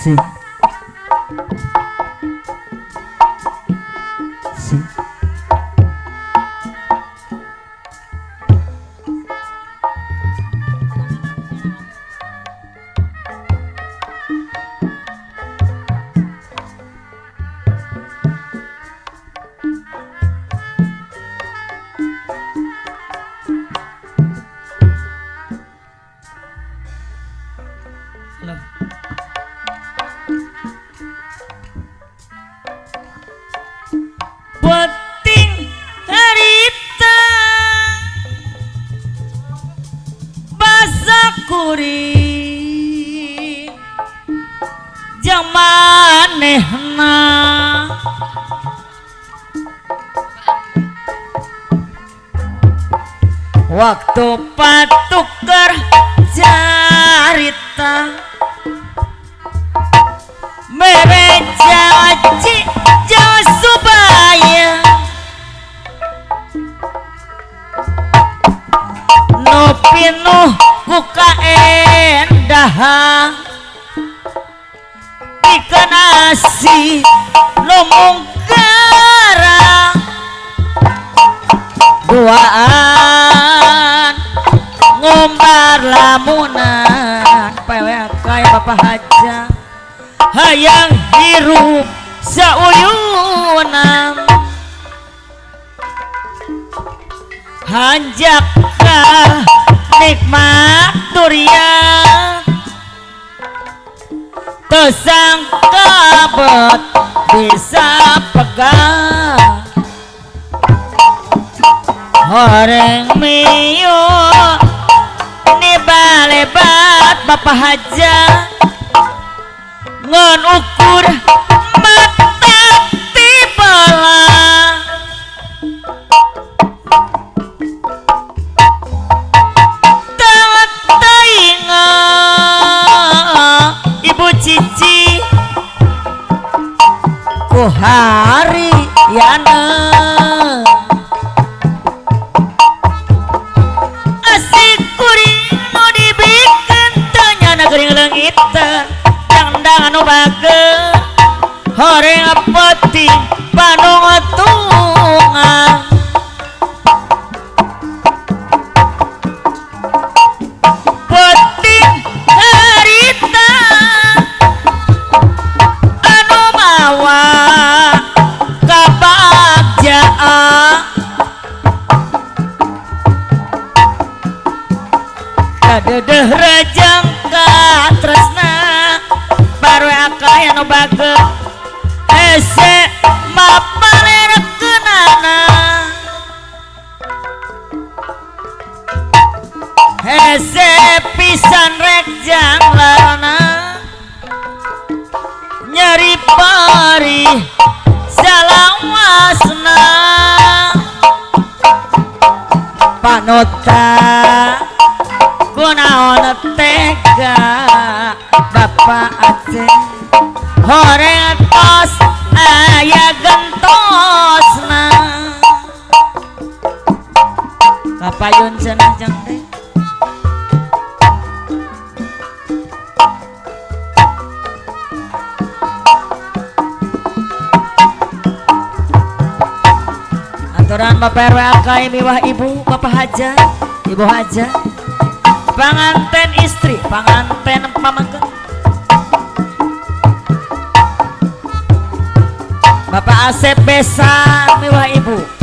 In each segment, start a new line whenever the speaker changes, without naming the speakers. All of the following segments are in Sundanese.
Si Si Penting harita basa kuring jeung manehna waktu patuker carita mere janji jauh supaya nu pinuh ku kaendahan ikan asih nu mungkara duaan ngumbar lamunan PWK ya Bapak Haja hayang hirup sauyunan hanjaka nikmat durian tersangka bet bisa pegang horeng mio ni balebat Bapak Haja ngan ukur mata tibala tainga Ibu Cici ku hari yana asik kuring nu dibikin tanya negeri leungit anu bage horeng peti panung tunga peti harita anu mawa kabagjaan kadedeh rejang katresna baru akaya nu bage hese mapalerekeunana hese pisan rek jang larana nyeri pari salawasna panota kunaon tega Bapak Aceh horeng tos aya gentosna kapayun cenah jeung teh aturan Bapak RW AKI miwah Ibu Bapak Haja Ibu Haja panganten istri panganten pamengkeng Bapak Asep Besan miwah Ibu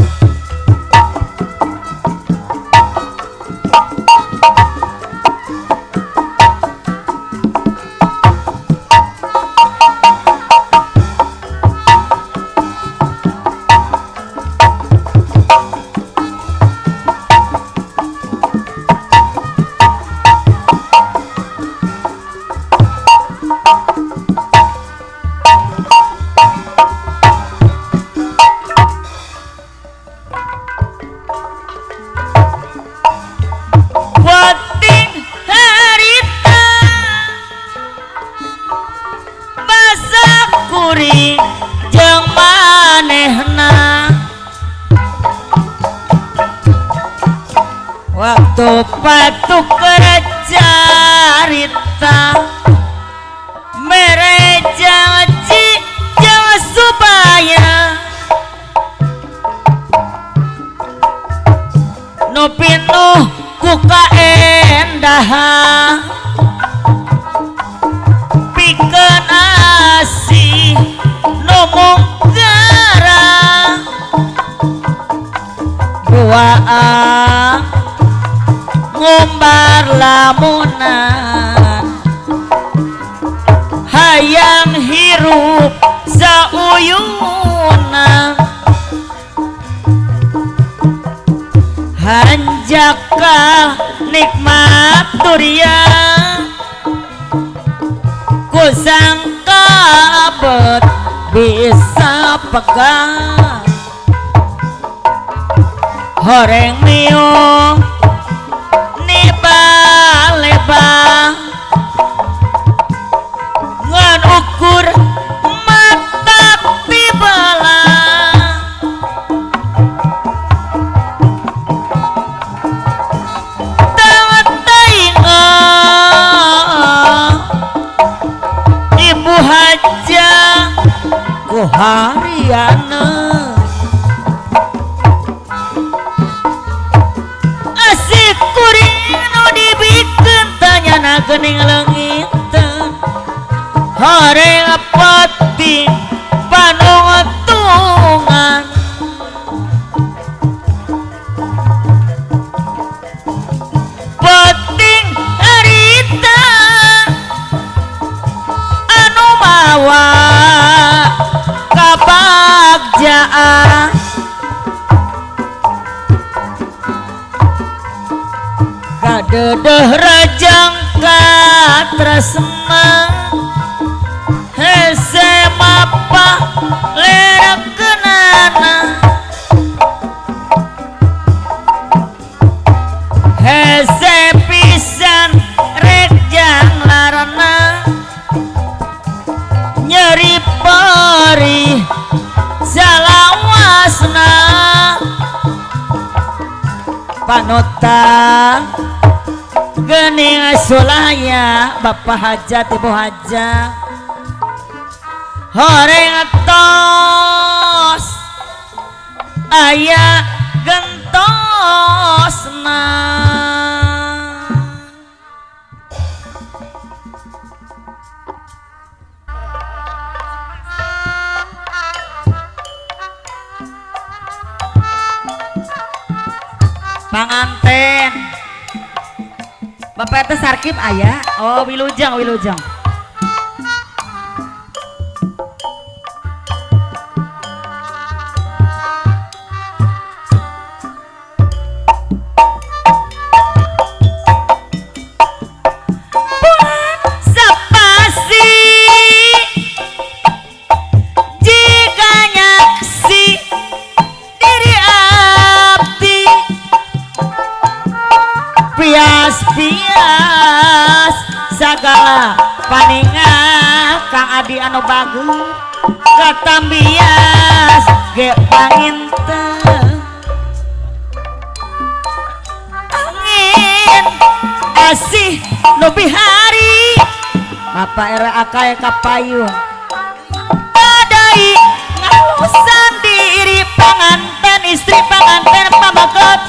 jeung manehna waktu patuker carita mere ku kaendahan pikeun asih nu munggara duaan ngumbar lamunan hayang hirup sauyunan hanjaka nikmat duria kusangka abet bisa pegang horeng miung niba-leba ngan ukur mata tibala Ibu haja ku hariana asik kuring nu dibikeun tanyana geuning leungit horeng pati panungetungan penting harita anu mawa kabagjaan kadedeh rajang katresna hese mapa lerekeunana hese pisan rek jang larana nyeri perih salawasna panutan gening sulaya bapak hajat ibu hajat horeng tos aya gentosna. Panganten Bapak teh sarkip aya. Oh wilujeng wilujeng. Pias sagala paningal Kang Adi anu bagus katambias ge panginten angin asih nu bihari Bapak era akay kapayun adai ngalusan diri panganten istri panganten pamaget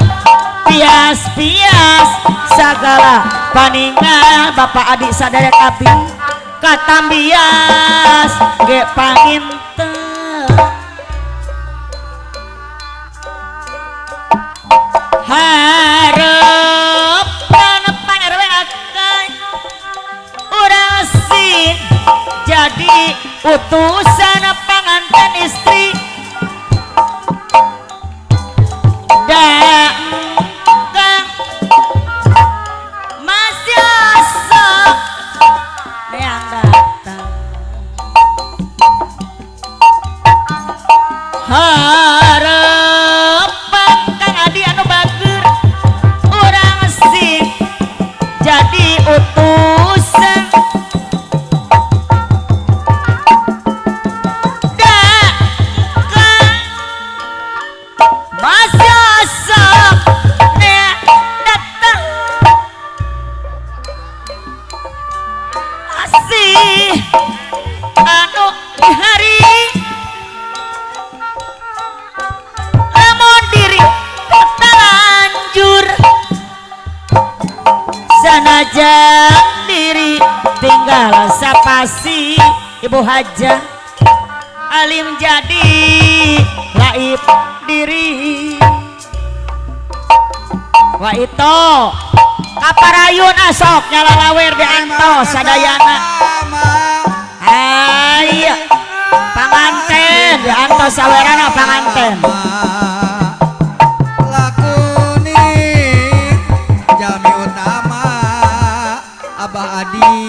pias-pias sagala paningal Bapak adik saderek abdi katambias ge panginten harepan pangarwe akay urang sing jadi utusan panganten istri da harapan Kang Adi anu bager urang sing jadi utusan da kang masih sok datang asih anu hari Ibu Hajah alim jadi laib diri. Wa itu kaparayun asok nyalalawer di antos sadayana. Ayo panganten di antos sawerana panganten.
Lakuni jami utama Abah Adi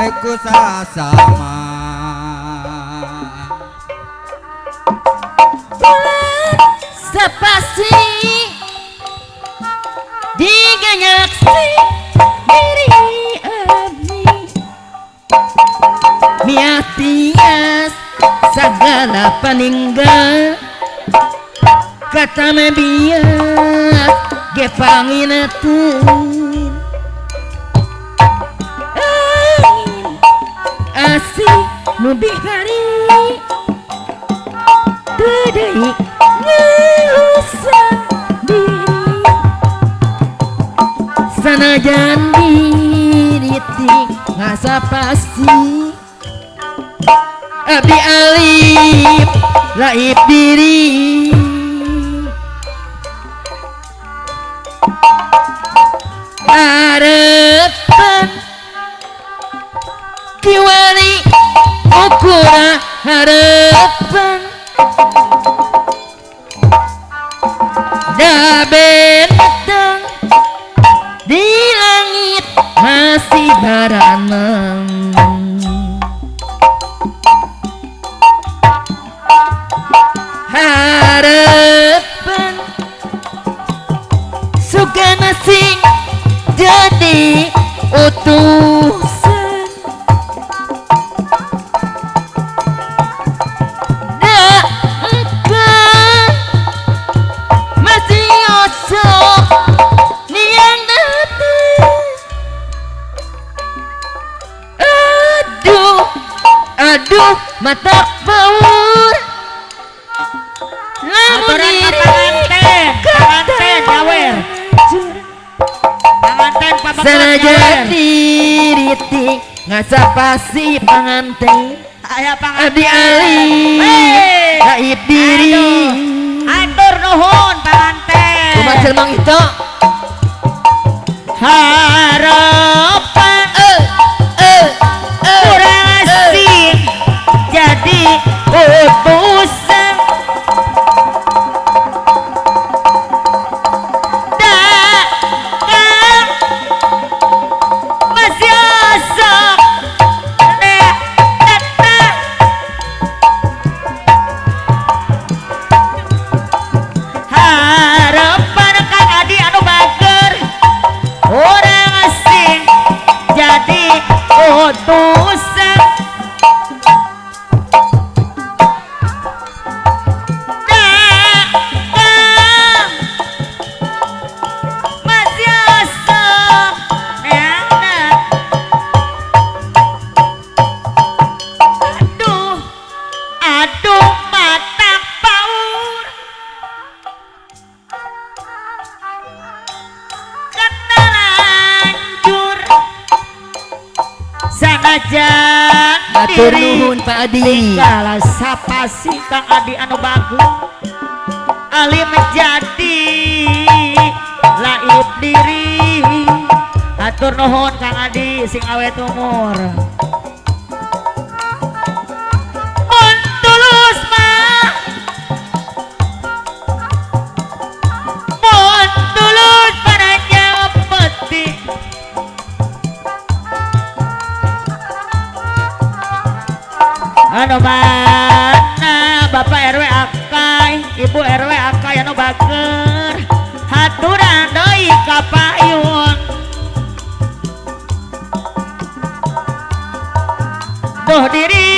eku sasama.
Bulan sepasi diganyaksi diri abdi miatias segala peninggal kata mebias gepanginatun angin asih nu bihari teu ngelusan diri sanajan diri ti ngasa pasti abdi alif laib diri. Harapan kiwari ukura harapan da benteng di langit masih baranang. Harapan sugana sing jadi utusan da engkau masih osok niang datang. Aduh aduh mata baur lamun diri
panganten nyawer panganten papakan
sanajan diri ti ngasapasi panganten
aya panganten
abdi alif gaib diri.
Atur nuhun panganten
kumaha jelema itu
harapan kurang asing jadi utusan datang masih osok datang harapan Kang Adi anu bager orang asing jadi utusan datang masih osok neangan. Aduh aduh mata paur kata lanjur sanajan
Atur nuhun Pak Adi.
Tinggal sapasi Kang Adi anu bagus alim jadi laib diri. Atur nuhun Kang Adi sing awet umur. Mun tulus mah mun tulus panjang peti anu mana Bapak RW akai Ibu RW akai anu bager haturan deui ka payun. Duh diri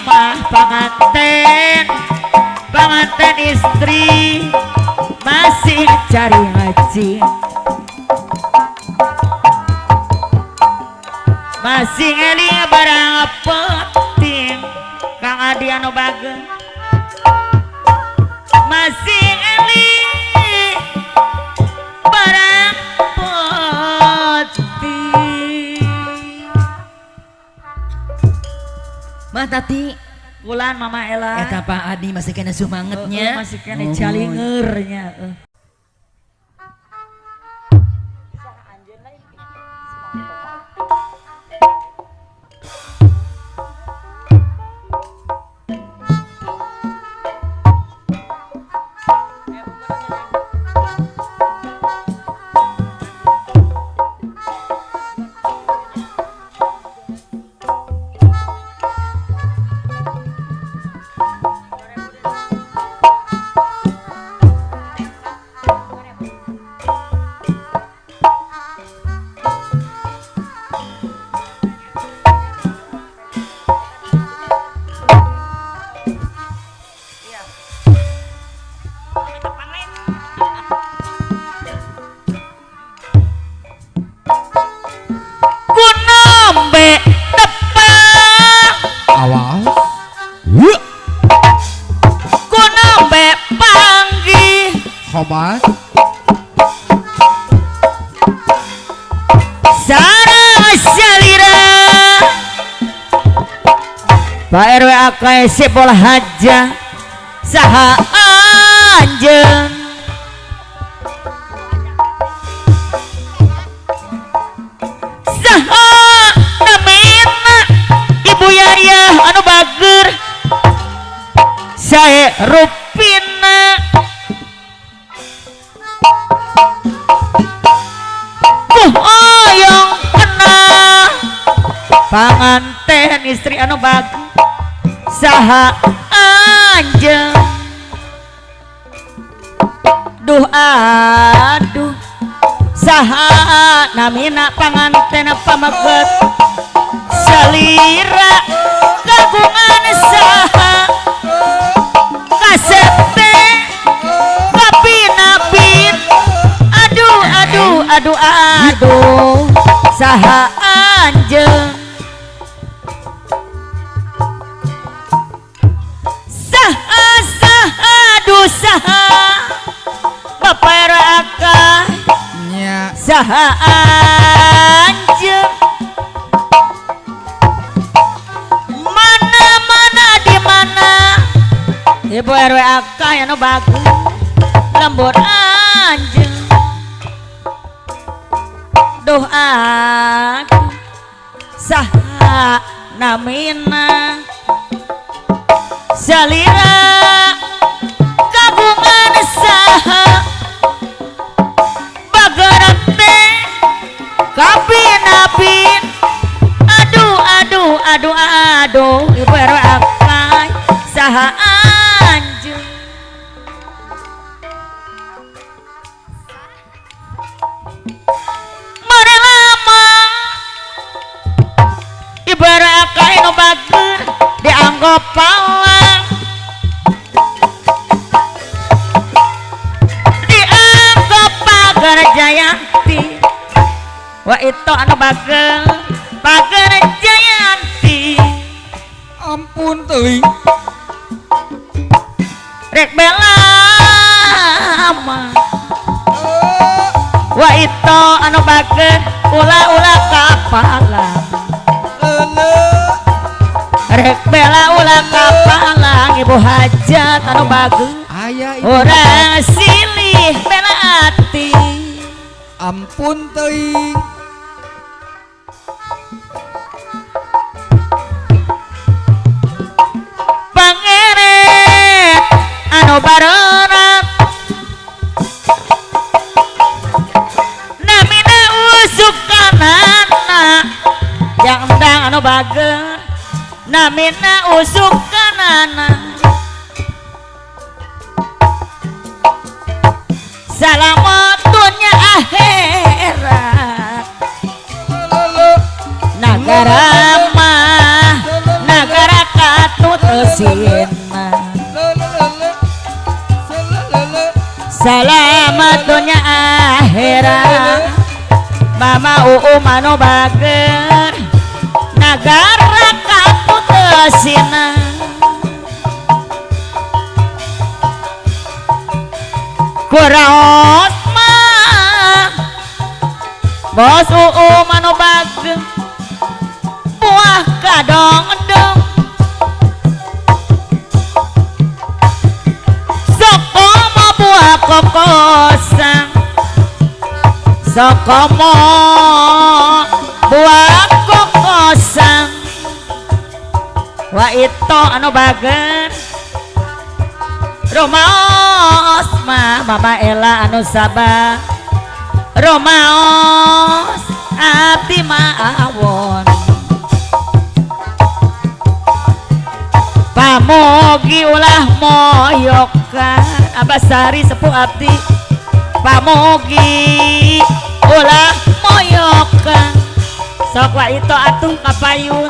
mah panganten panganten istri masih cari haji masih eling barang penting Kang Adi anu bager masih eling barang penting.
Mah Tati
Bulan Mama Ela.
Eta Pak Adi masih kena sumangetnya.
Masih kena calingernya. Kunombe tepang
awas
kunombe panggih
khobat
sareng salira Pak RW akai sipol haja saha anjeun saha namina ibu yayah anu bager sae rupina oyong kena panganten istri anu bager saha anjeun duh aduh saha namina panganten pameget salira kagungan saha kasep kapinapin aduh aduh aduh aduh saha anjeun saha saha aduh saha Bapak Raka
nya
saha anjeun mana mana di mana Ibu RW Aka anu bagus lembur anjeun duh aduh saha namina salira kagungan saha bagaran teh kapinapin aduh aduh aduh aduh Ibu RW Aka saha anjeun mare lama Ibu RW Aka anu bager dianggap palang dianggap pagar jayanti wa itu anu bager pagar jayanti
ampun teuing
rek bela mah wa itu anu bager ulah-ulah kapalang rek bela ulah kapalang ibu hajat anu bager
aya ibu
urang silih bela ati
ampun teuing
pangeret anu barerat namina usuk kanana jangdang anu bager namina usuk kanana salamat dunya akhirat nagara mah nagara katut eusina salamat dunya akhirat mama uu manu bager nagara katut eusina kuraos mah bos uu manu bager buah kadong-dong Kosang sokomo buah kokosang wa itu anu bager rumaos mah Mama Ela anu sabar rumaos abdi mawon pamogi ulah moyokan Abah Sari sepuh abdi pamogi ulah moyokan sok wa itu atuh kapayun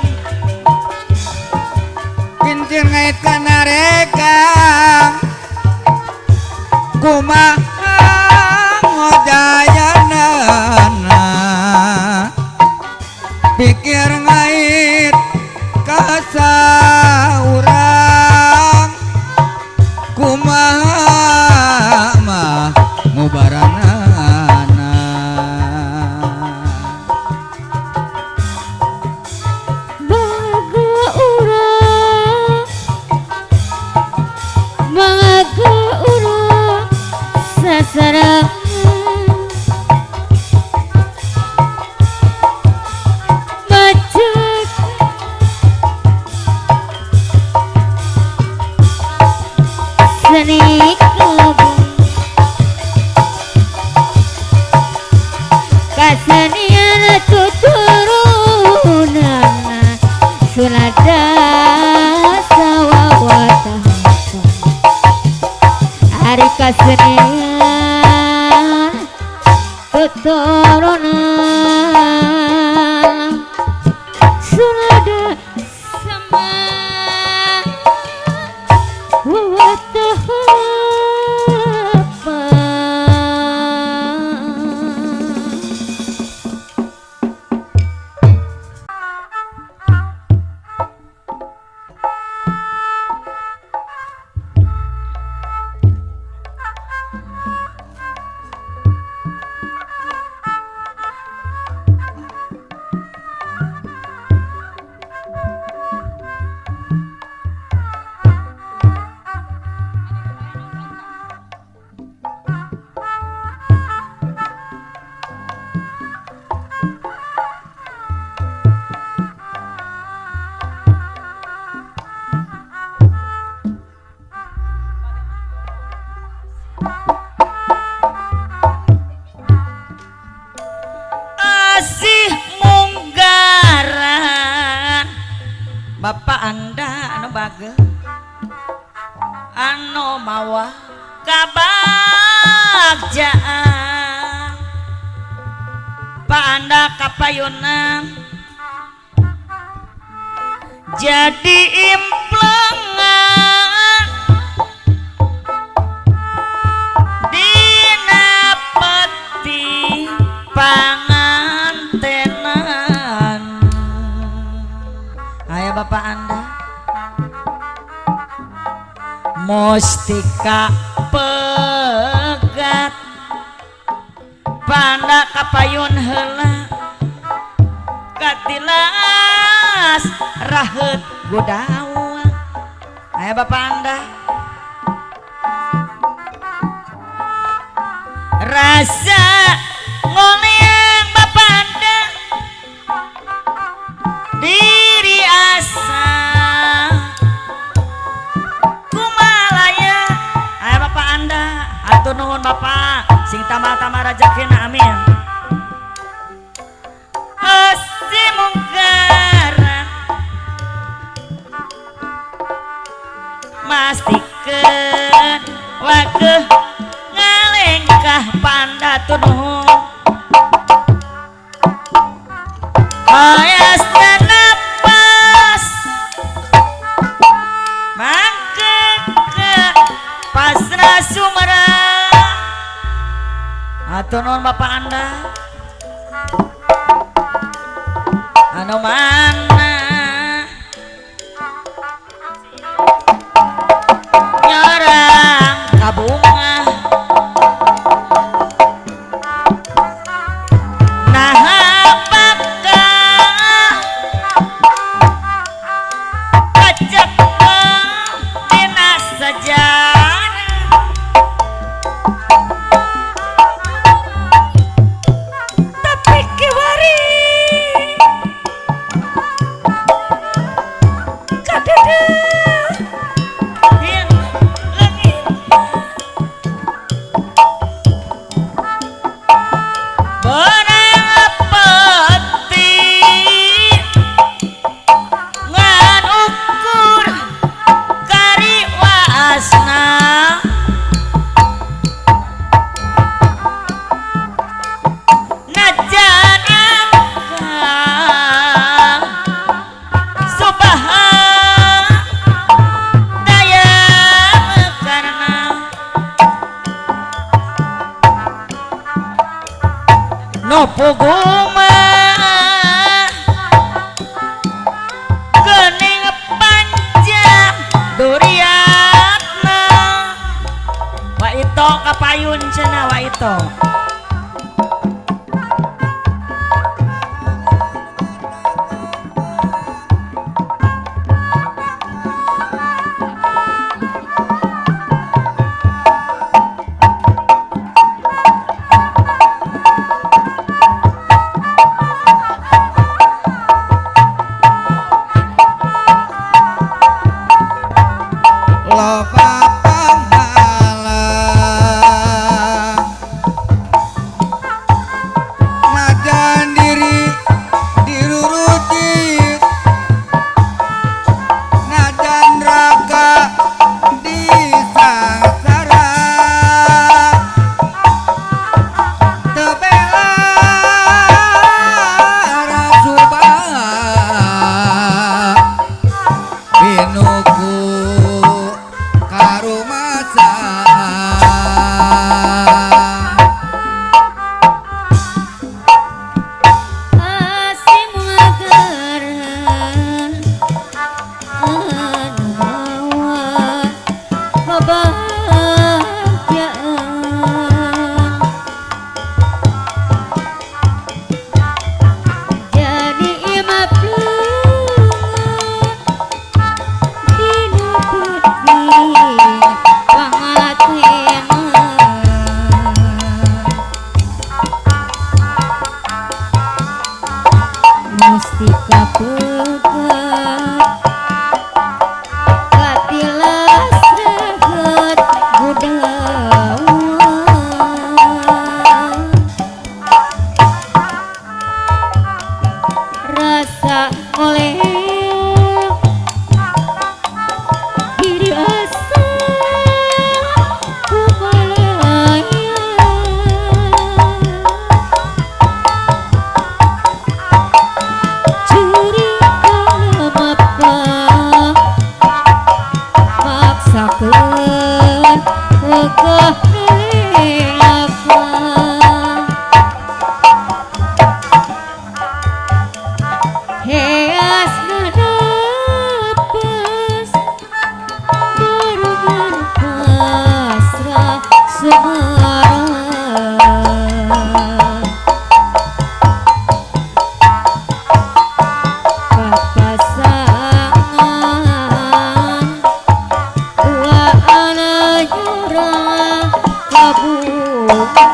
kincir ngait kana rekang kumaha ngojayanana pikir ngait kasaurang kumaha mah ngubaranana
baga urang baga urang sasarangan macet seni kabung kasenian tuturunan sulada sawawata ari kasenian tuturunan sulada sama wawata.
Asih munggaran Bapak anda anu bage anu mawa kabagjaan Pak anda kapayunan jadi implengan dina peti pangantenan. Ayo Bapak anda mustika pegat panda kapayun heula katilas raheut godawa. Ayo Bapak anda rasa ngoleang Bapak anda diri asa kumalaya. Ayo Bapak anda atur nuhun Bapak sing tambah-tambah rajakina amin. Asih mungkaran mastikeun wakeuh ngalengkah panda nuhun hayasna napas mangke pasrah sumera. Atur nuhun Bapak anda anu mana nyerang kabunga nah apakah kacek dina sejarah Daya karena nopo guma gening panjang duriatna wa ito kapayun cenah wa ito.
Loba panghalang najan diri diruruti najan raga disangsara teu bela rasuba pinuku karumasa.
Asim agaran anu mawa kebahagiaan jadi imap lunga dina putih pangatina mustika pegat katilas rehet gudawa rasa oleh diri asa kumalaya curi kalemapa maksakeun wegah nilaka heas nanapes barengan pasrah sumarah papasangan dua anak jurang kabungan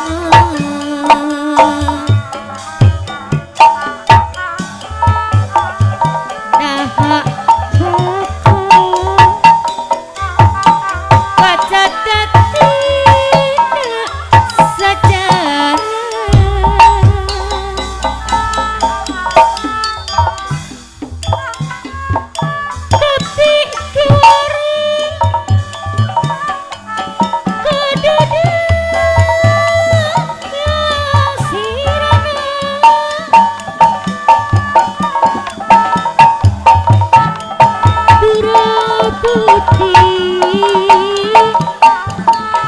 naha bakal kacatat tidak sejarah tapi kiwari kedada sirana pura putih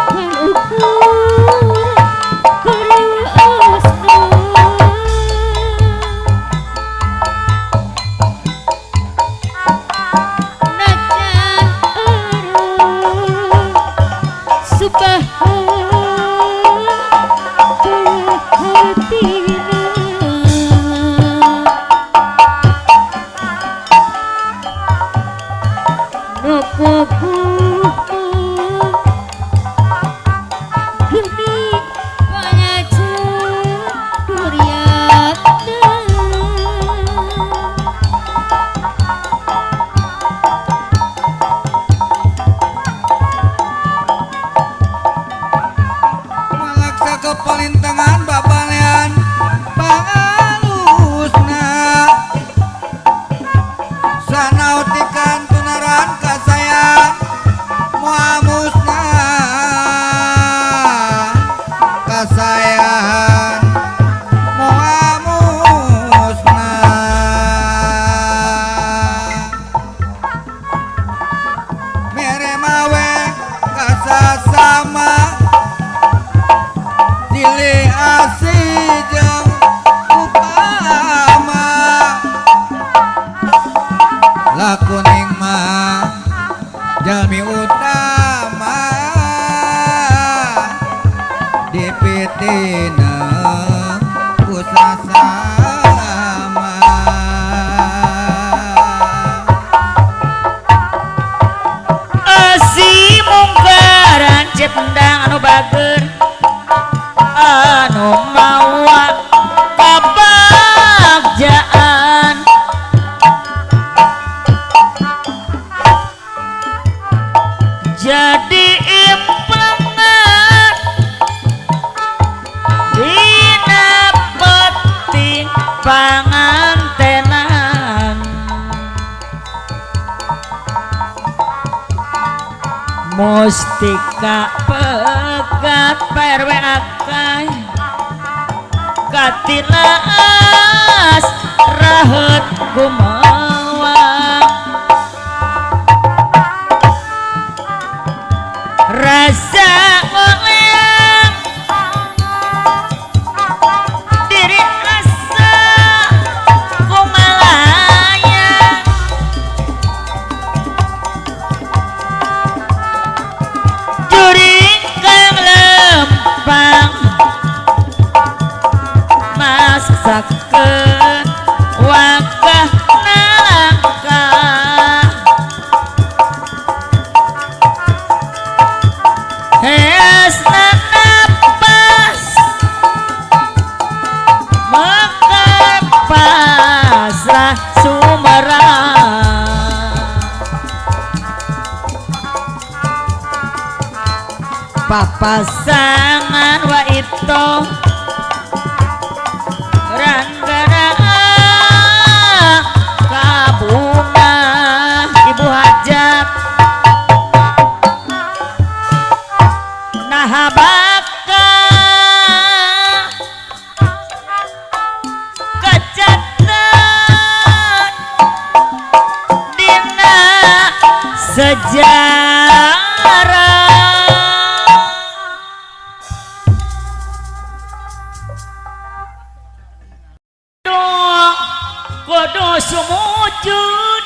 kan ukur kareosna najan areuh subahan hatina nopo kuma geni panyaja duriatna
Malaksa kepalintangan babalean pangalusna sanautikan tunaran kasayan. Kuning mah jalmi utama dipitina ku sasama.
Esi mungkaran cipendang anu bager anu mawa kabagjaan jadi implengan dina penting pangantenan mustika pegat PRW akai katilas rahet gumawa rasa ngoleang diri rasa kumalaya juring kang lempang masakeun wakah nalangkah hesna napas mekar pasrah sumerang papasangan wa itu ranggana kabunga ibu hajat naha baka kecatat dina sejarah. Kudu sumujud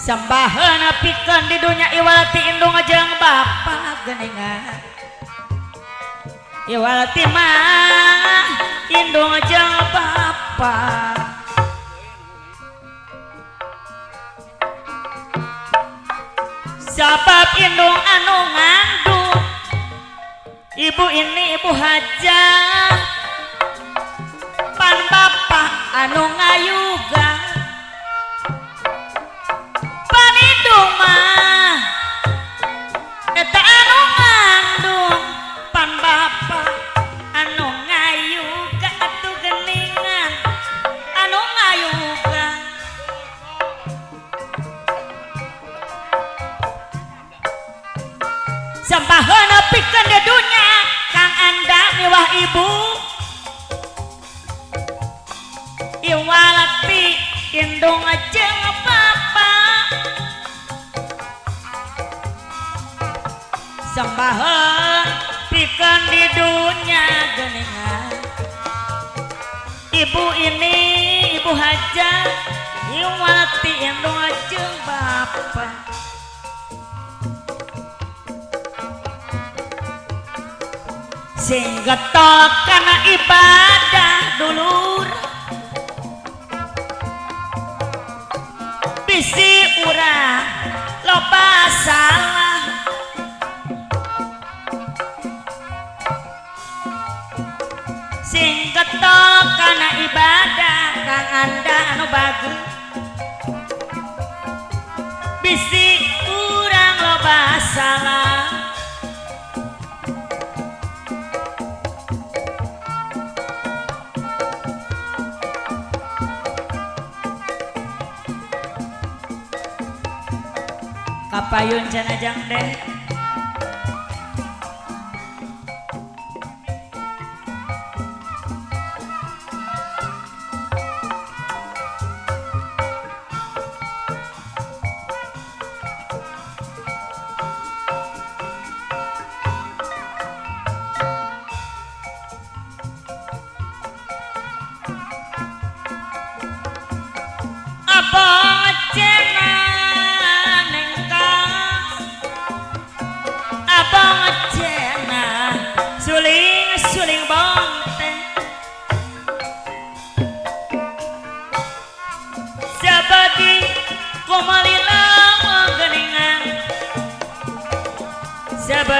sembahan pikeun di dunya iwalti indung jeung bapa geuningan iwalti mah indung jeung bapa sabab indung anu ngandung ibu ini ibu hajah pan bapak anu ngayuga pan indung mah eta anu ngandung pan bapak anu ngayuga atuh geuningan anu ngayuga sampaheun pikeun di dunya kang anda miwah ibu iwalati indung jeung bapa sembahan pikeun di dunya geuningan ibu ini ibu hajah iwalati indung jeung bapa sing getol kana ibadah dulur bisi urang loba salah sing getol kana ibadah kang anda anu bagus bisi urang loba salah kapayun cenah jang deh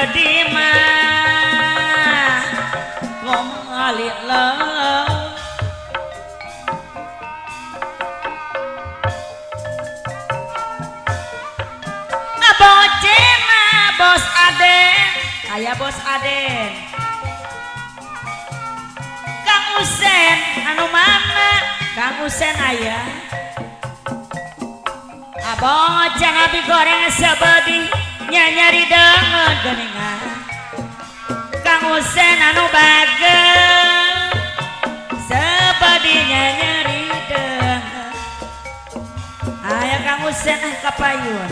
Sebedi mah ngomong lau Abocena bos Aden aya bos Aden Kang Usen anu mana Kang Usen aya Abocen abi goreng sebedi nyanyari deungeun geuningan Kang Usen anu bageur sebedi nyanyari deungeun aya Kang Usen ah kapayun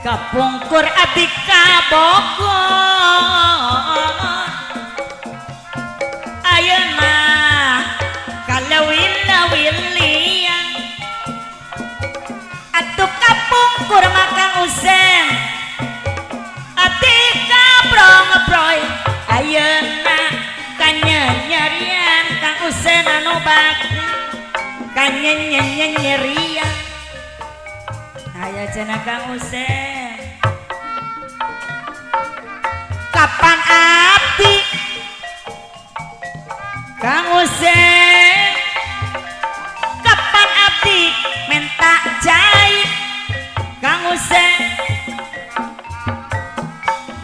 kapungkur abdi ka Bogor ayeuna kalawil-lawilian atuh kapungkur mah Kang Usen abdi kabrong-broy ayeuna kanyenyerian Kang Usen anu bageur kanyenyerian aya cenah Kang Usen kapan abdi Kang Usen kapan abdi minta cai Kang Usen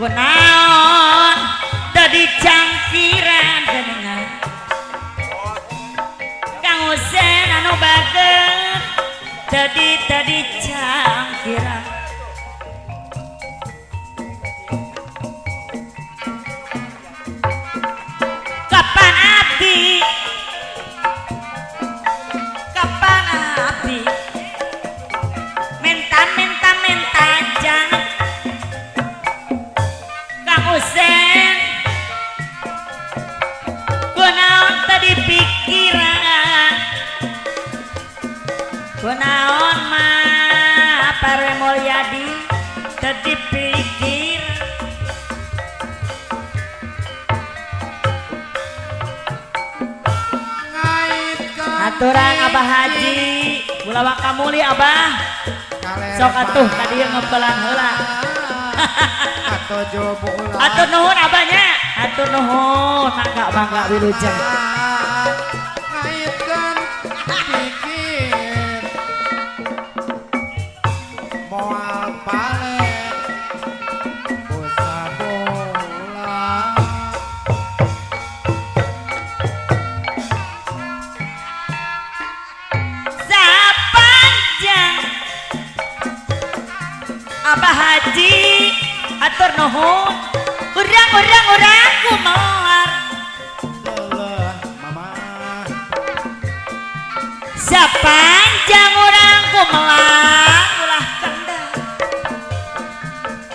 kunaon tadi cangkiran geuningan Kang Usen anu bageur tadi cangkiran kapan abdi kapan abdi minta minta minta jangan Kang Usen kunaon tadi pikiran kunaon mah Pare Mulyadi tadi pikir aturan Abah Haji Bulawak Kamuli Abah sok atuh tadi ngebelan heula atur nuhun abahnya atur nuhun mangga mangga wilujeng
ngaitkeun pikir moal balik bola
sapanjang Abah Haji atur nuhun urang urang urang kumelar
mama
sapanjang urang kumelar ulah kendak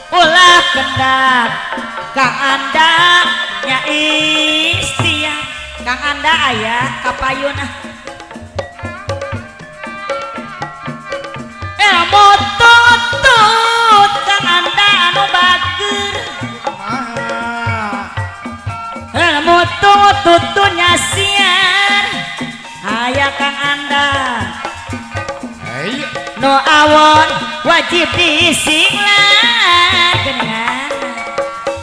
ulah kendak Kang Anda nya istiar Kang Anda aya kapayun ah mototut Kang Anda anu bageur mototut nyasiar aya Kang Anda no awon wajib disinglar geuningan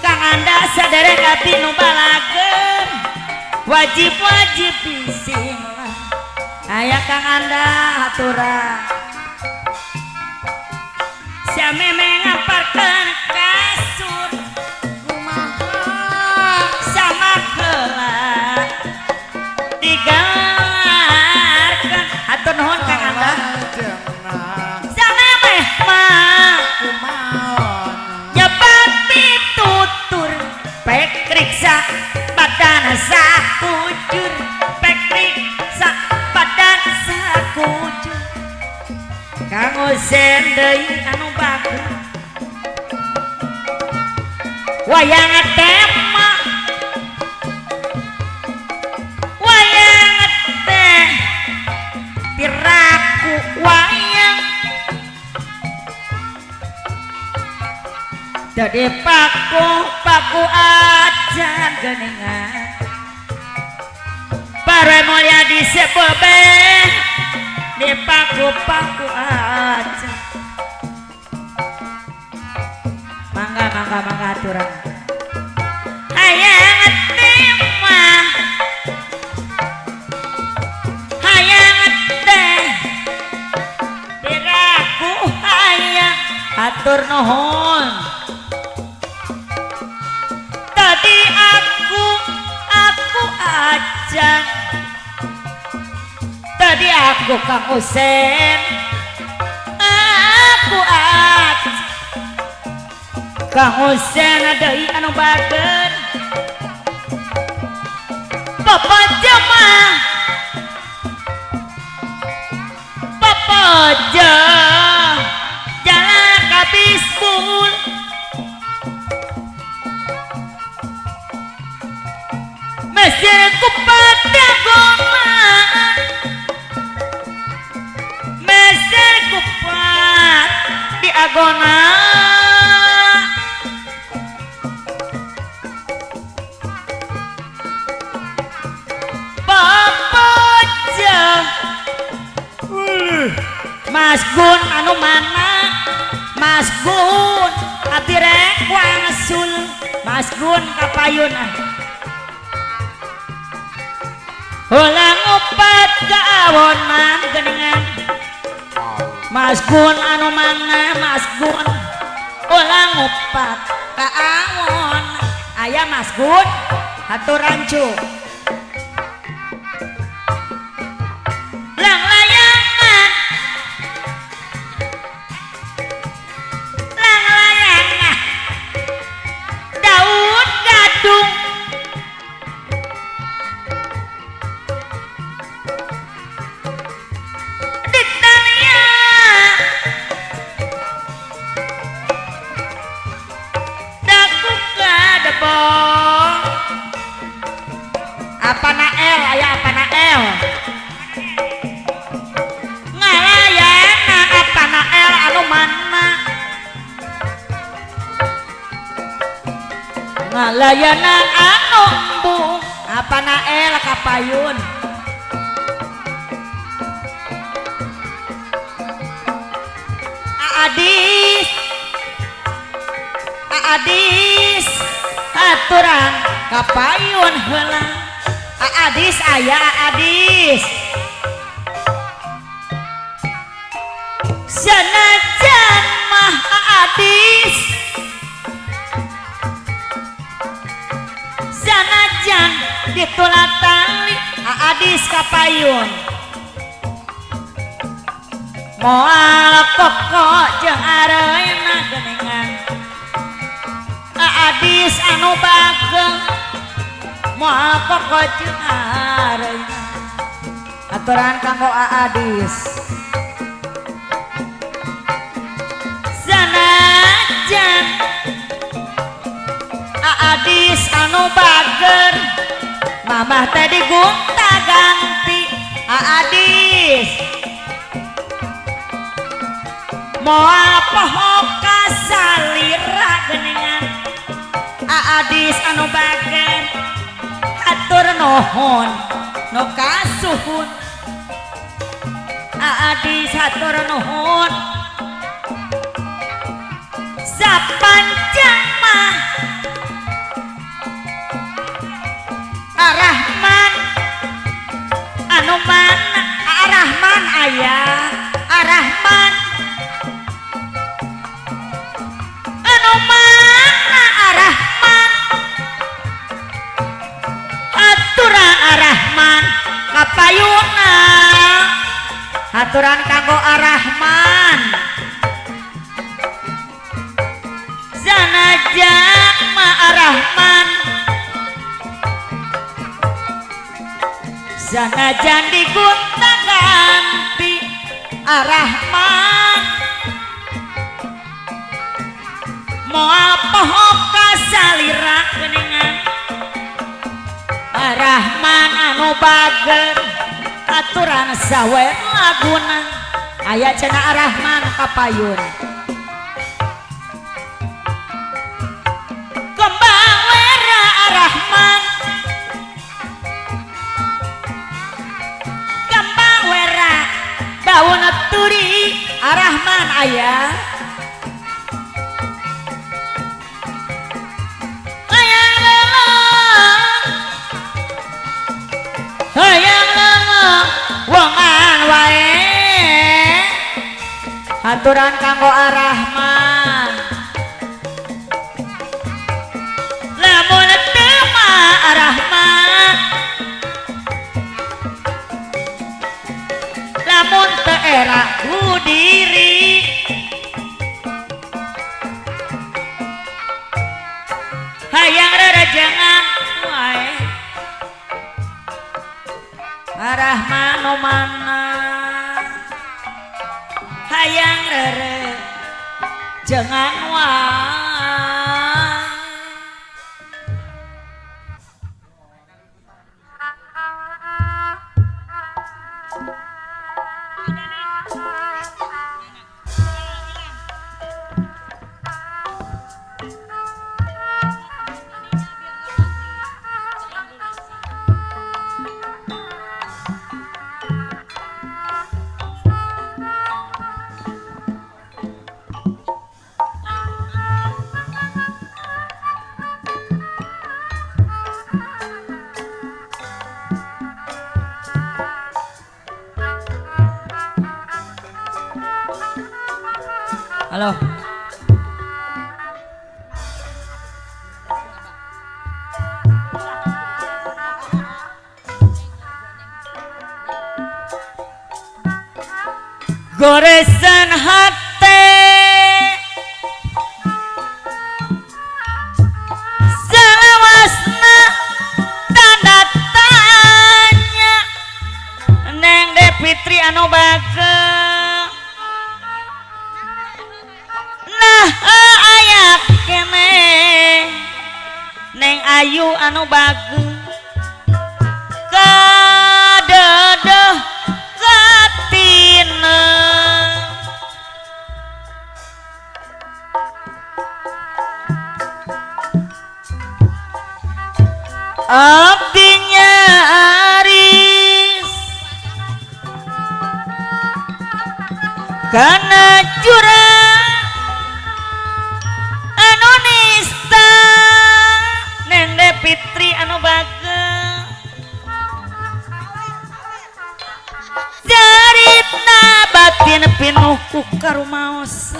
Kang Anda saderek abdi nu balager wajib wajib disinglar aya Kang Anda aturan sameme ngamparkeun kasur sama heula digelarkeun hatur nuhun Kang Anda sameme mah nyebat pitutur pek riksa badan sakujur pek riksa badan sakujur Kang Usen deui anu bagus wayang tema wayang teh piraku wayang jadi paku paku ajan geningan Pare Mulya disebebe di paku paku ajan hatur nuhun. Tadi aku aja. Tadi aku Kang Usen. Aku aja. Kang Usen deui anu bager. Bapak jemah. Bapak jalan kabis bul. Mesir kupat goma. Mesir kupat di agona. Mas Gun anu mana? Mas Gun abdi rek wangsul. Mas Gun kapayun ah. Ulang upat kaawonan geningan. Mas Gun anu mana? Mas Gun ulang upat kaawon. Aya Mas Gun hatur rancu. Lang layangan. Lang layangan. Daun gadung. Ditalia. Daku kadebong. Apa nael aya apa nael? Ngalayanan apa nael anu mana? Ngalayanan anu embung apa nael kapayun? Aadis Aadis aturan kapayun heula. Aadis aya Aadis. Sanajan mah Aadis. Sanajan ditulatali Aadis kapayun. Moal pokok jeung areuna geuningan. Aadis anu bageng moal pokok jeung areuna. Aturan kanggo Aadis. Sanajan Aadis anu bager mamah teh digonta ganti Aadis. Moal poho kasalira geuningan. Aadis anu bager hatur nuhun nu kasuhun. Aadis hatur nuhun. Sapanjang mah Arahman anu mana? Arahman aya Arahman anu mana? Arahman aturan Arahman kapayuna. Aturan kanggo Arahman. Sanajan ma Arahman. Sanajan digonta ganti Arahman. Moal poho kasalira geuningan. Arahman anu bager aturan sawer laguna. Aya cenah Arahman kapayun. Kembang wera Arahman. Kembang wera daun turi Arahman aya. Hayang lelong hayang lelong wongan wae. Aturan kanggo Arahman. Era ku diri hayang rarajangan wae arah mano mana hayang rere jangan wae. Halo. Goresan hate salawasna tanda tanya Neng De Fitri anu bageng nah aya kene Neng Ayu anu bageng kadedeh katina abdi nyaris kana jurang anu nista Neng De Fitri anu bageng carita batin pinuh ku karumaosa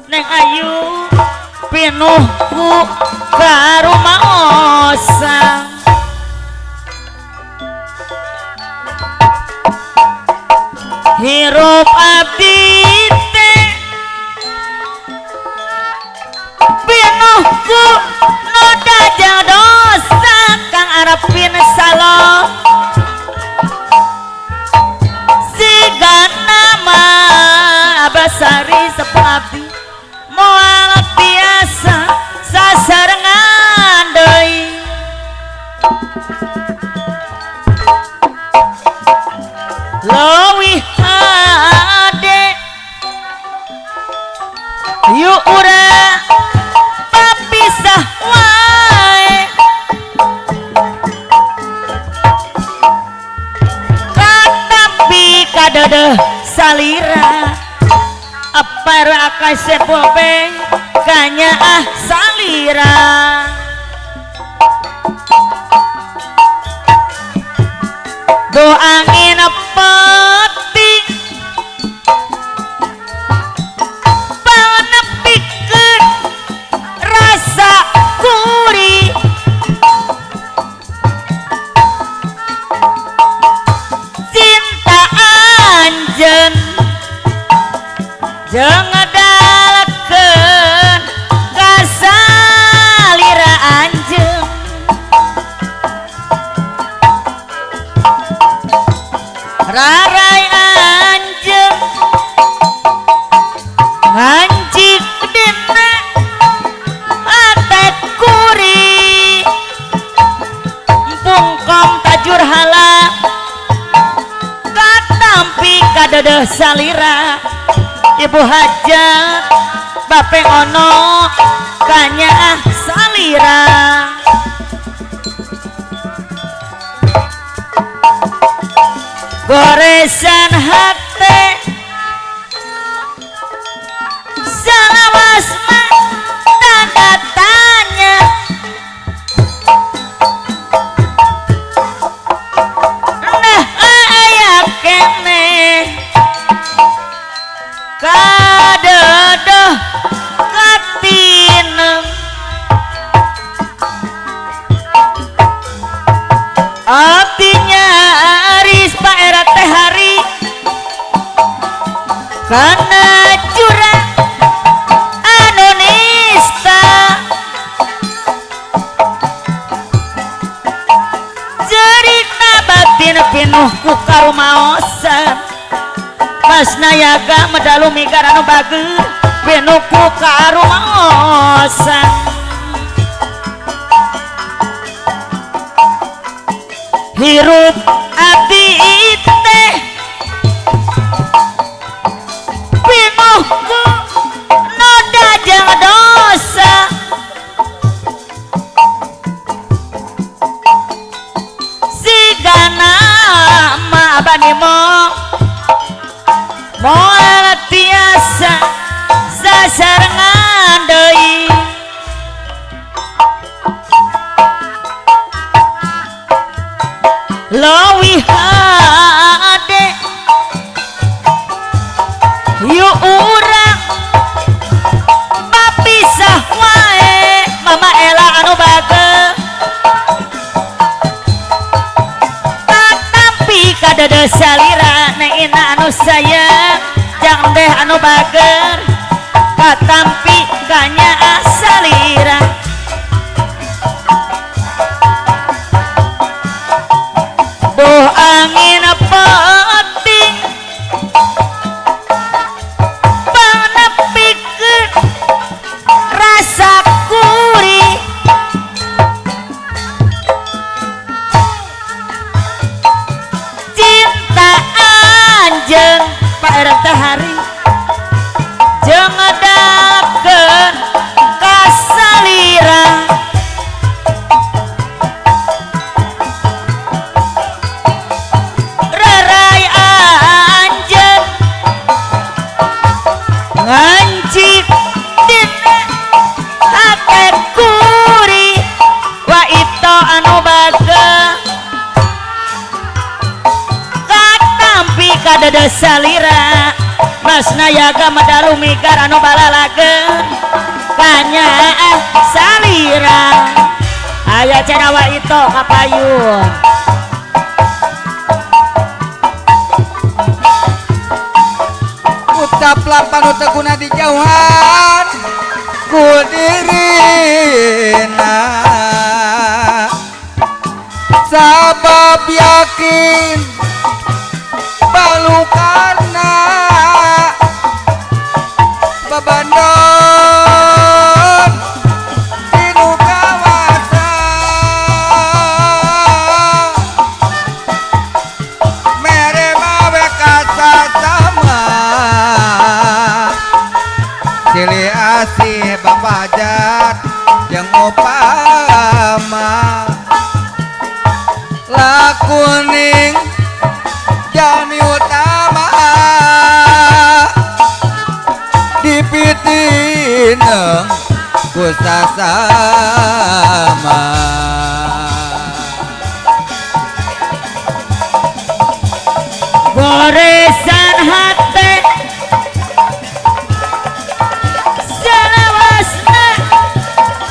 Neng Ayu pinuh ku karumaosa hirup abdi teh pinuh ku noda jeung dosa kang arepin salo sigana mah Abasari sepuh abdi moal biasa sasarengan deui leuwih hade yuk urang papisah wae katapi kadedeh salira apar akai sepope kanyaah salira do angin peting panepikeun rasa kuri cinta anjeun jeung ngedalkeun kasalira anjeun rarai anjeun ngancik dina hate kuri pungkom tajur hala katampi kadedeh salira ibu hajat bape ono kanyaah salira goresan hate salawasna tanda tanya nah aya kene kadedeh katinem abdi nyaris Pak Era teh hari Kana jurang anu nista jerikna batin pinuh ku karumaosan Mas Nayaga medalu migar anu bager pinuh ku karumaosan hirup abdi teh pinuh ku noda jeung dosa sigana ma abani mo moal tiasa sasarengan deui leuwih hade yuk urang papisah wae mama Ela anu bageur tatapi kadede salira neina anu sayang jang deh anu bageur katampi kanya asalira duh angin penting panepikeun rasa kuri cinta anjeun Pak RT hari jeung ngedakeun kasalira rerai anjeun ngancik dina hate kuri wa ito anu bageur katampi kadede salira Mas Nayaga medalu migar anu balalageun kanya salira aya cenah wa ito kapayun
ucap lapan teu guna dijauhan ku dirina sabab yakin balukana babandon dinu kawasa mere mawe kasasama silih asih bapajat jeung upama lakuning jami utama dipitineng ku sasama.
Goresan hate salawasna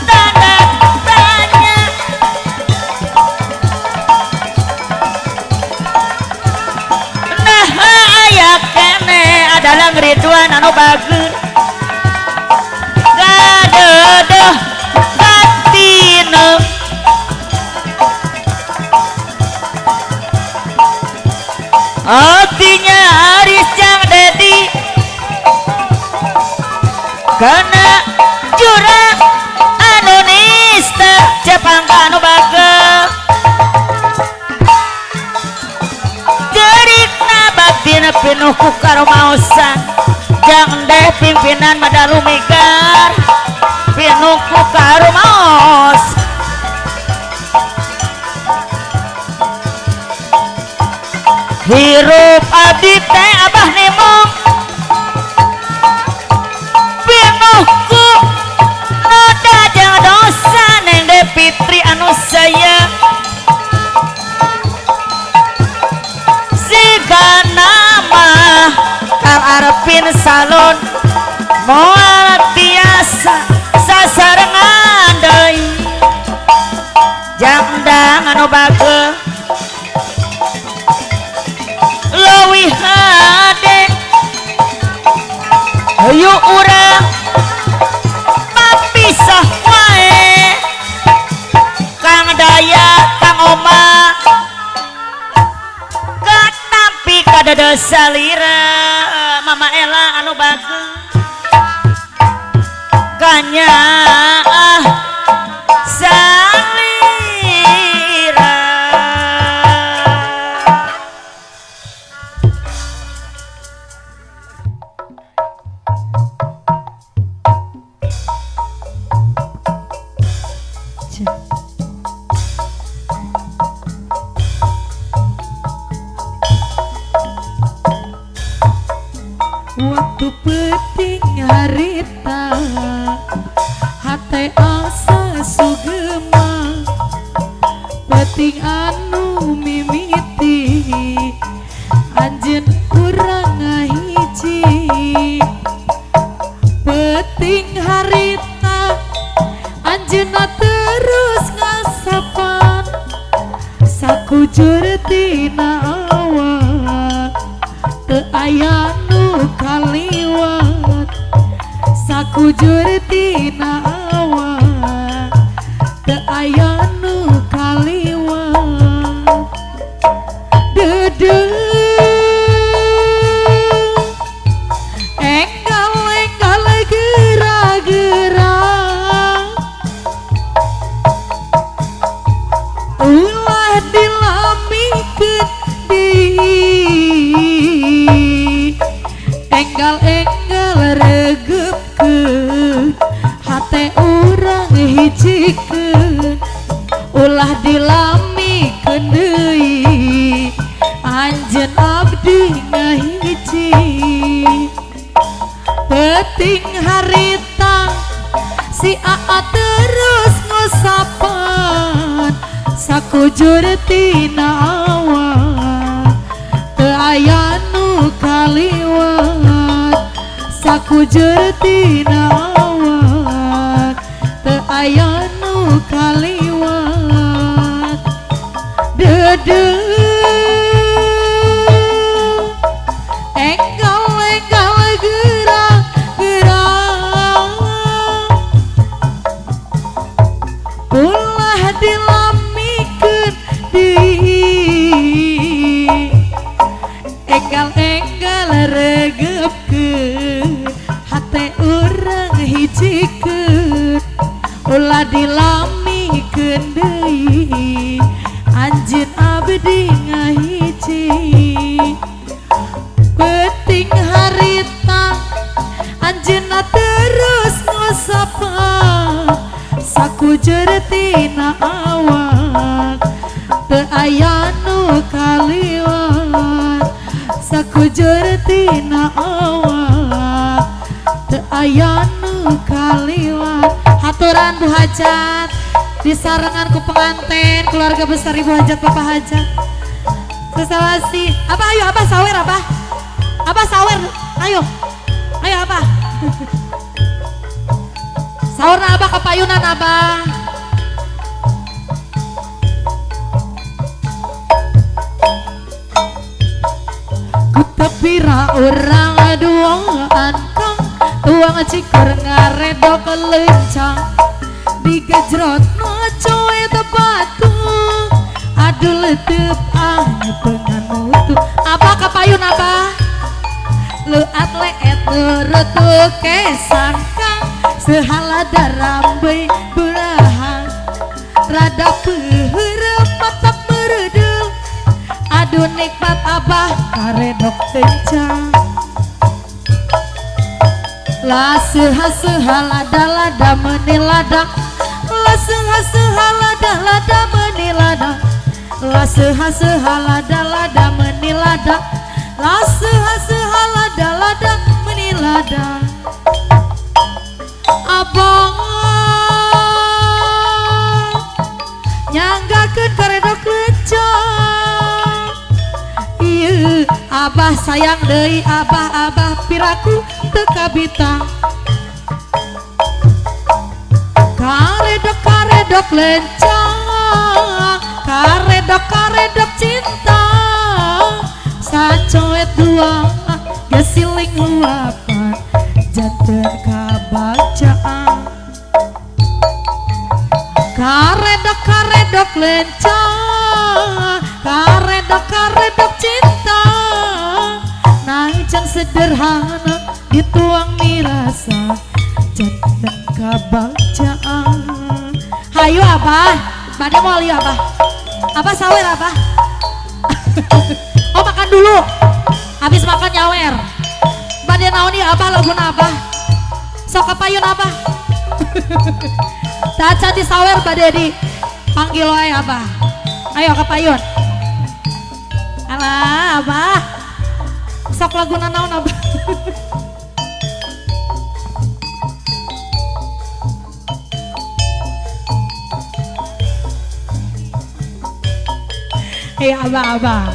tanda tanya nah aya kene adalah Ridwan anu bager gadedeh batinem artinya Aris jang Dedi kena jurang anu nista Jepang anu bageur jerikna batin pinuh ku karumaosan jang deh pimpinan madalu migar pinuh ku karumaos hirup abdi teh abah nimong pinuh ku noda jeung dosa neng de Fitri anu sayang siga nama Kang Arpin salon moal tiasa sasarengan deui jangdang anu bageur leuwih. Hayu urang papisah wae Kang Daya Kang Oma ketampi kadada salira Mama Ella anu bagus kanya salira.
Waktu penting harita hate asa sugema penting anu mimiti anjeun urang ngahiji penting harita anjeunna terus ngasapan sakujur tina awak teu aya nu kaliwat sakujur tina awak teu aya nu kaliwat deudeuh enggal-enggal gera-gera ulah dilamikeun deui enggal-enggal regepkeun hate urang hijikeun ulah dilamikeun deui anjeun abdi ngahiji penting harita si Aa terus ngusapan sakujur tina awak teu aya nu kaliwat sakujur tina awak teu aya nu kaliwat deudeuh enggal-enggal gera-gera ulah dilamikeun deui enggal-enggal regepkeun hate urang hijikeun ulah dilamikeun deui anjeun abdi ngahiji penting harita anjeunna terus ngusapa sakujur tina awak teu aya nu kaliwat sakujur tina awak teu aya nu kaliwat. Haturan Bu Hajat disarengan ku pengantin keluarga besar Ibu Hajat Bapak Hajat sesalasi apa ayo apa sawer apa apa sawer ayo ayo apa saurna abah kapayunan abah kutepira urang duaan kang tuang cikur ngaredok lencang digejrot coe batu aduh letep ah pengan mutu apa kapayun apa leat leet nurut kesangkang sehala darambei berahan rada peureup mata meredeul aduh nikmat abah karedok kencang la seha seha lada lada menilada la seha seha lada lada menilada la seha seha lada lada menilada la seha seha lada lada menilada abang nyanggakeun karedok lencang ieu abah sayang deui abah abah piraku teu kabitang karedok karedok lencang karedok karedok cinta sacoet dua gesiling luapan Janten kabacaan karedok karedok lencang karedok karedok cinta najan sederhana dituang mirasa janten kabacaan. Hayu abah, bade mau lihat abah, abah sawer abah. Oh makan dulu, habis makan nyawer. Bade naon ieu abah laguna abah, sok kapayun abah. Taca di sawer bade di panggil wae abah. Ayo kapayun. Alah abah, sok laguna naon abah. Abah abah.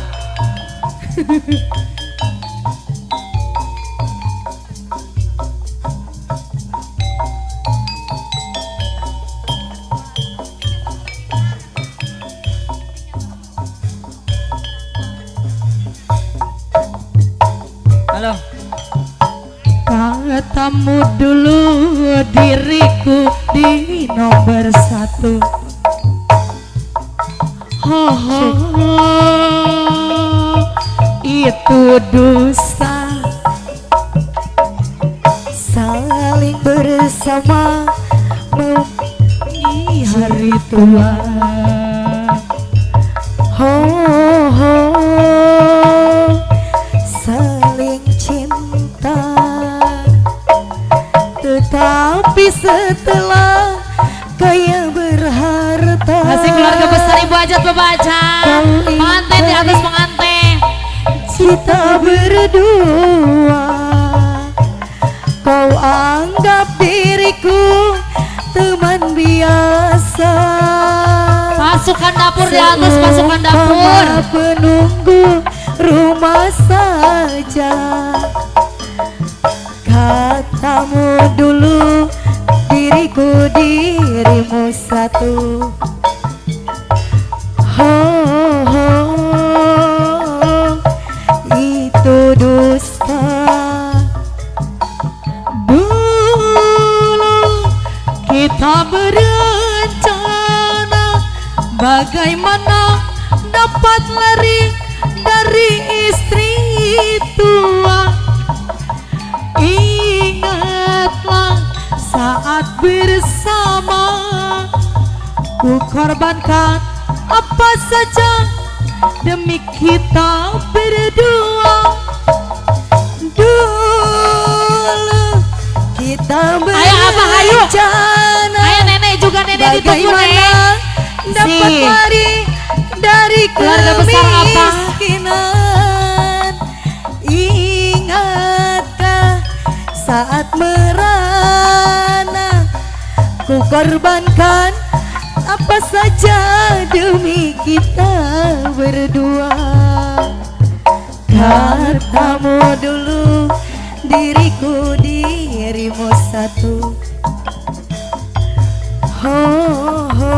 Halo.
Katamu dulu diriku di nomor satu. Ho, ho, ho, itu dusta.
Saling bersama
di hari tua.
Ho, ho, saling cinta. Tetapi setelah kaya berharta.
Kasih keluarga besar Ibu Hajat Bapak Hajat. Pengantin di atas pengantin.
Kita berdua, kau anggap diriku teman biasa.
Pasukan dapur di atas, pasukan dapur.
Penunggu rumah saja. Katamu dulu diriku dirimu satu. Ho, ho, itu dusta.
Dulu kita berencana bagaimana dapat lari dari istri tua. Ingatlah saat bersama ku korbankan apa saja demi kita berdua.
Dulu kita berencana.
Ayo nenek juga, nenek ditunggu nek.
Dapat lari dari kemiskinan. Ingatkah saat merana ku korbankan apa saja demi kita berdua. Katamu dulu diriku dirimu satu. Ho, ho,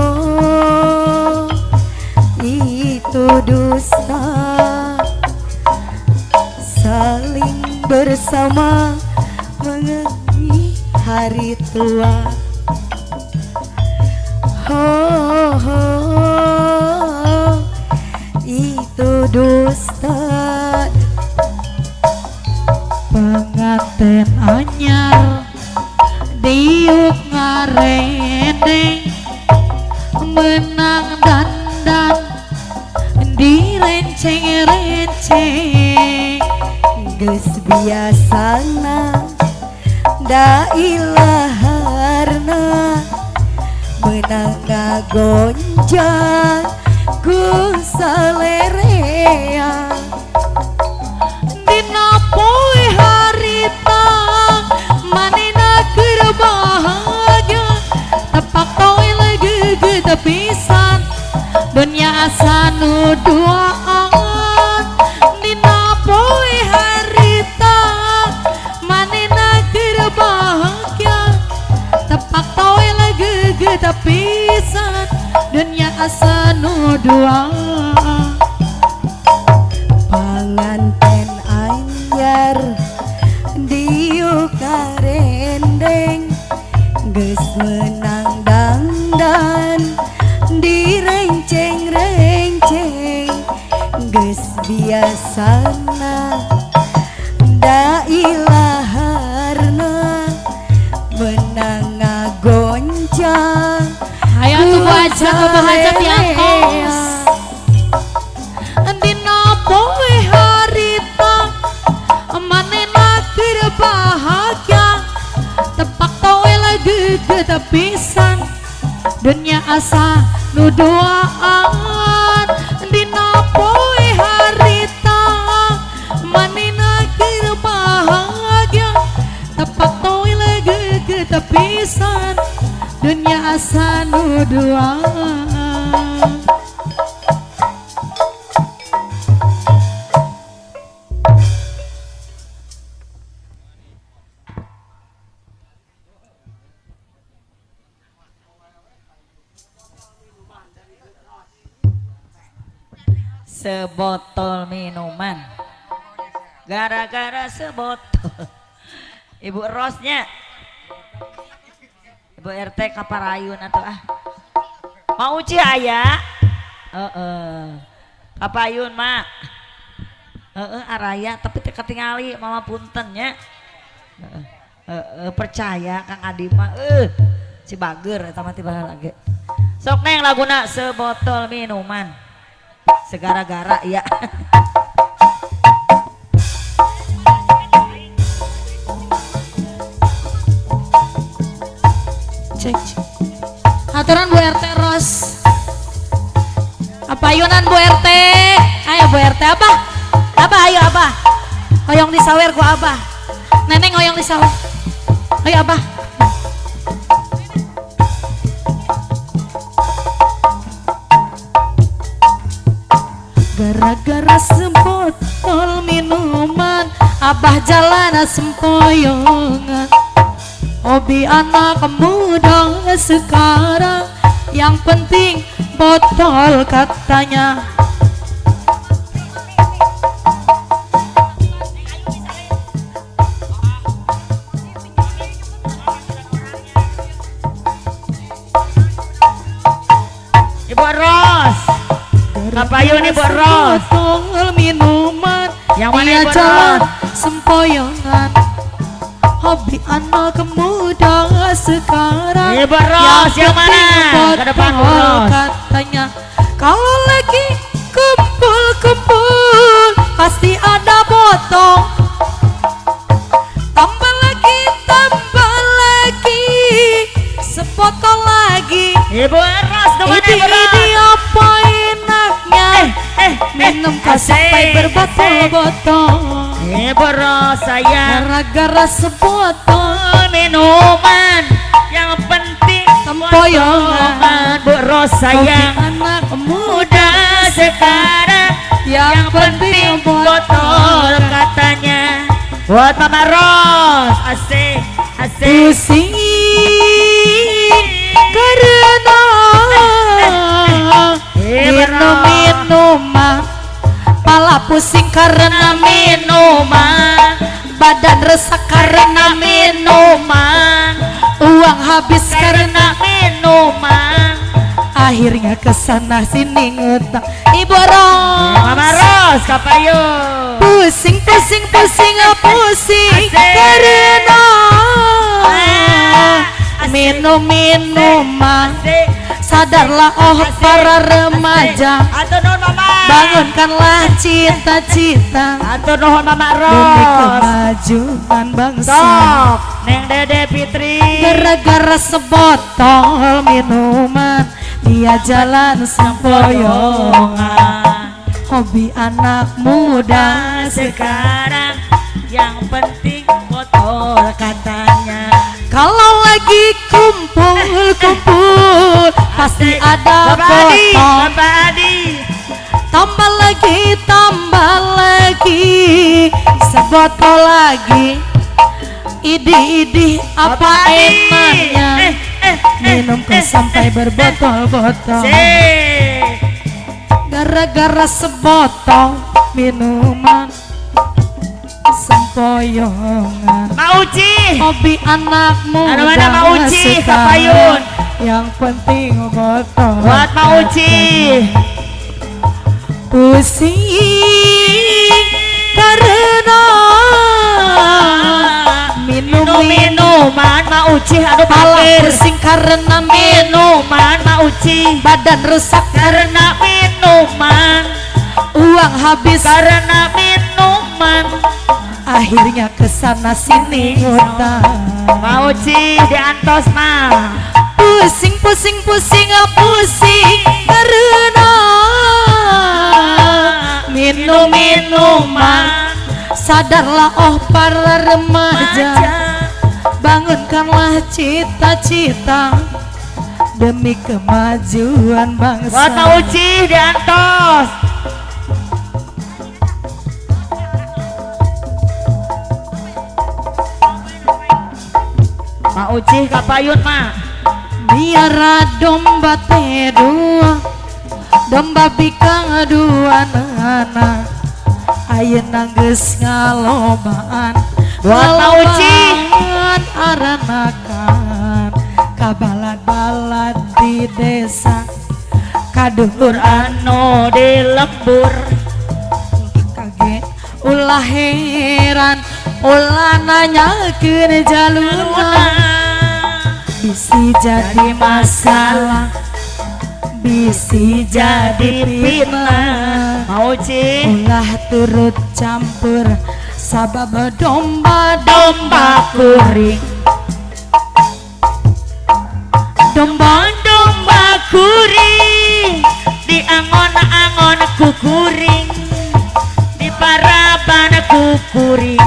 itu dusta. Saling bersama mengenai hari tua. Ho, ho, itu dusta.
Pengantin anyar diuk ngarendeng menang dandan direnceng-renceng.
Geus biasana da ilaharna menang ngagonjang ku salerea.
Dina poe harita manena keur bahagia tepak toe legeugeuh pisan dunya asa nu duaan. Dina poe harita manena keur bahagia tepak toe legeugeuh pisan dunya asa nu duaan.
Panganten anyar diuk karendeng
Dunia asa nu duaan dina poe harita manina keur bahagia tepak toile geget pisan dunia asa nu duaan.
Sebotol minuman, gara-gara sebotol. Ibu Rosnya, Ibu RT kaparayun atau ah, mau uci ayah, kapayun mak, araya tapi ketingali mama puntennya, percaya Kang Adi mah, Cibager eta mah tiba lagi. Sok neng laguna sebotol minuman. Segara-gara ya.
Cek, cek. Aturan Bu RT Ros. Apa ayunan Bu RT? Ayo Bu RT apa? Apa ayo apa? Hoyong disawer ku abah. Neneng hoyong disawer. Ayo abah. Gara-gara sebotol minuman abah jalan sempoyongan. Hobi anak muda sekarang yang penting botol katanya.
Ibu Ros, kapayun Ibu Ros.
Botol minuman
yang mana Ibu
jalan
Ros?
Sempoyongan. Hobi anak muda sekarang
Ibu Ros yang mana? Ke depan Bu Ros.
Katanya kalau lagi kumpul-kumpul pasti ada botol. Tambah lagi sebotol lagi.
Ibu Ros, mana Ibu Ros?
Ini apa enaknya minum sampai berbotol-botol.
Ibu Ros sayang,
gara-gara sebotol
minuman yang penting
sempoyongan.
Bu Ros sayang,
anak
muda sekarang yang penting botol katanya. Buat Mama Ros, asik asik.
Pusing karena minum-minuman, pala pusing karena
minuman,
badan resah karena
minuman,
uang habis
karena minuman,
akhirnya kesana sini ngutang. Ibu Ros,
Mama Ros, kapayun.
Pusing pusing pusing pusing karena minum-minuman. Sadarlah oh para remaja, bangunkanlah cita-cita demi kemajuan bangsa.
Stop, Neng Dede Fitri.
Gara-gara sebotol minuman dia jalan sempoyongan. Hobi anak muda
sekarang yang penting botol katanya.
Kalau lagi kumpul-kumpul pasti ada botol.
Bapak Adi,
tambah lagi sebotol lagi. Idih-idih apa enaknya minum ke sampai berbotol-botol. Gara-gara sebotol minuman sempoyongan.
Mauci,
hobi anak muda
mana Mauci, kapayun
yang penting botol.
Buat Mauci.
Pusing karena minum-minuman.
Mauci, aduh
pala pusing karena
minuman. Mauci,
badan rusak
karena minuman,
uang habis
karena minuman,
akhirnya kesana sini ngutang.
Mauci diantos mah.
Pusing pusing pusing pusing karena minum minuman. Sadarlah oh para remaja, bangunkanlah cita-cita demi kemajuan bangsa.
Buat Pak Uci diantos. Pak Uci kapayun mak.
Biara domba teh dua, domba bikang dua nana, ayeuna geus ngalobaan, ngalobaan aranakan, kabalad-balad di desa, kaduhur
anu di lembur.
Kaget ulah heran, ulah nanyakeun jalurna, bisi jadi masalah, bisi jadi fitnah.
Mau Ci
ulah turut campur sabab domba
domba kuring,
domba
domba kuring di angon-angon kukuring, di paraban kukuring,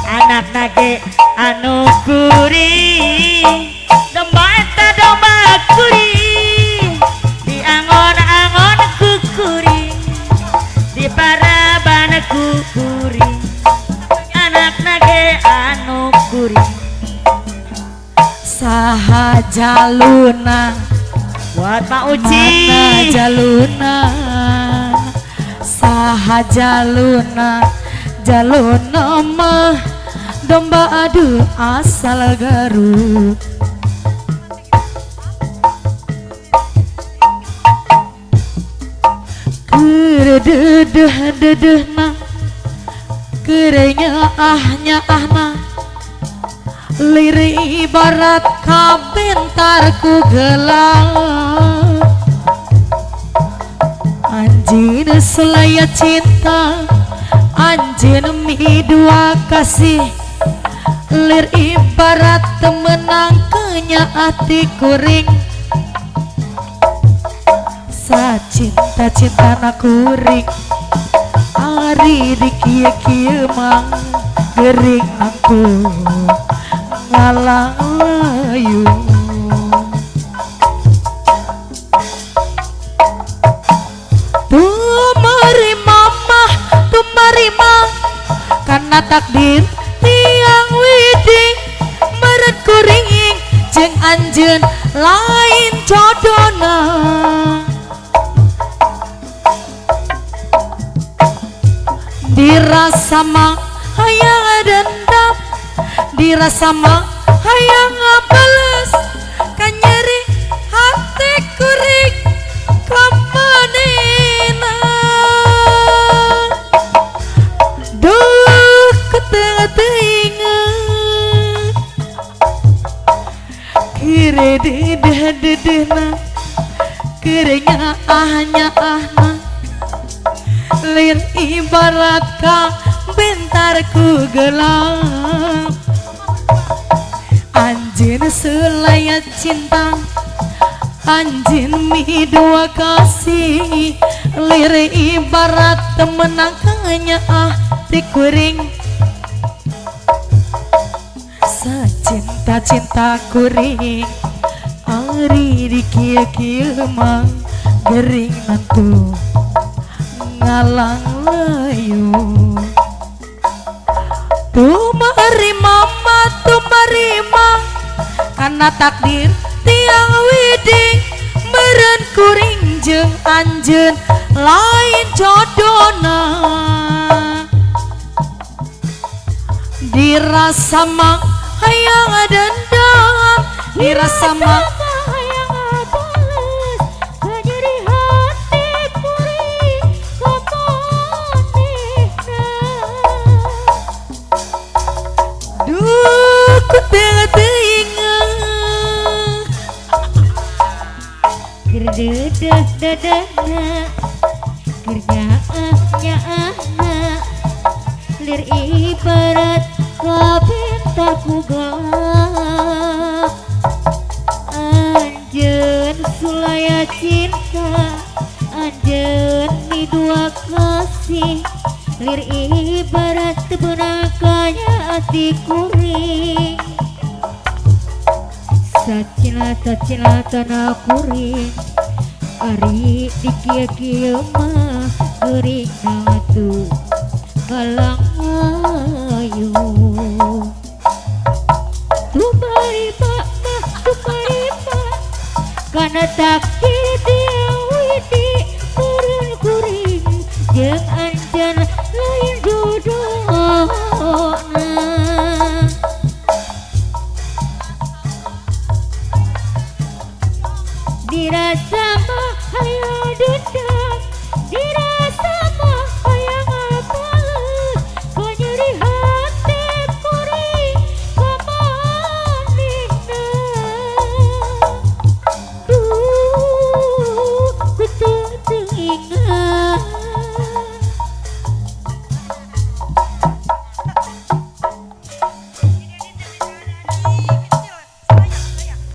anak nage anu kuring, domba eta domba kuring di angon-angon kukuring, di paraban kukuring, anak nage anu kuring.
Saha jaluna
buat Pak Uci,
mana jaluna, saha jaluna, jaluna mah domba aduh asal Garut. Dedeh dedehna kerenya ahnya ahna, liri ibarat kabentar ku gelang. Anjin selaya cinta, anjin mi dua kasih, lir ibarat temenang kenya ati kuring. Sa cinta cinta na kuring, ari di kieu kieu mang gering aku ngalayu. Tumari mama, tumari mah, karena takdir tiang widi meren kuring jeung anjeun lain jodona. Dirasa mah hayang dendam, dirasa mah hayang ngabales, kanyeri hati kuring kamanena. Duh ketengah-tengah kiri dedeh dedehna, kerenya ahnya ahna, lir ibarat ka bentar ku gelap. Anjin selaya cinta, anjin mi dua kasih, lir ibarat temenang kanya ah kuring. Sacinta cinta kuring, ari di kieu kieu mah gering nantu ngalang layu. Tumari mama, tumari ma, karena takdir tiang widi meren kuring jeung anjeun lain jodona. Dirasa mah hayang dendam, dirasa mah
hayang bales, kanyeri hati kuring kamanehna.
Duh ku teu teuingeun
keur dedeh dedehna, keur nyaah nyaahna, lir ibarat kabentar ku gelap. laya cinta anjeun midua kasih lir ibarat teu beunang kanya ati kuring sacina tanah kuring ari di kieu-kieu mah geuring atuh kalang ayu tumariba mah tumariba kana takdir.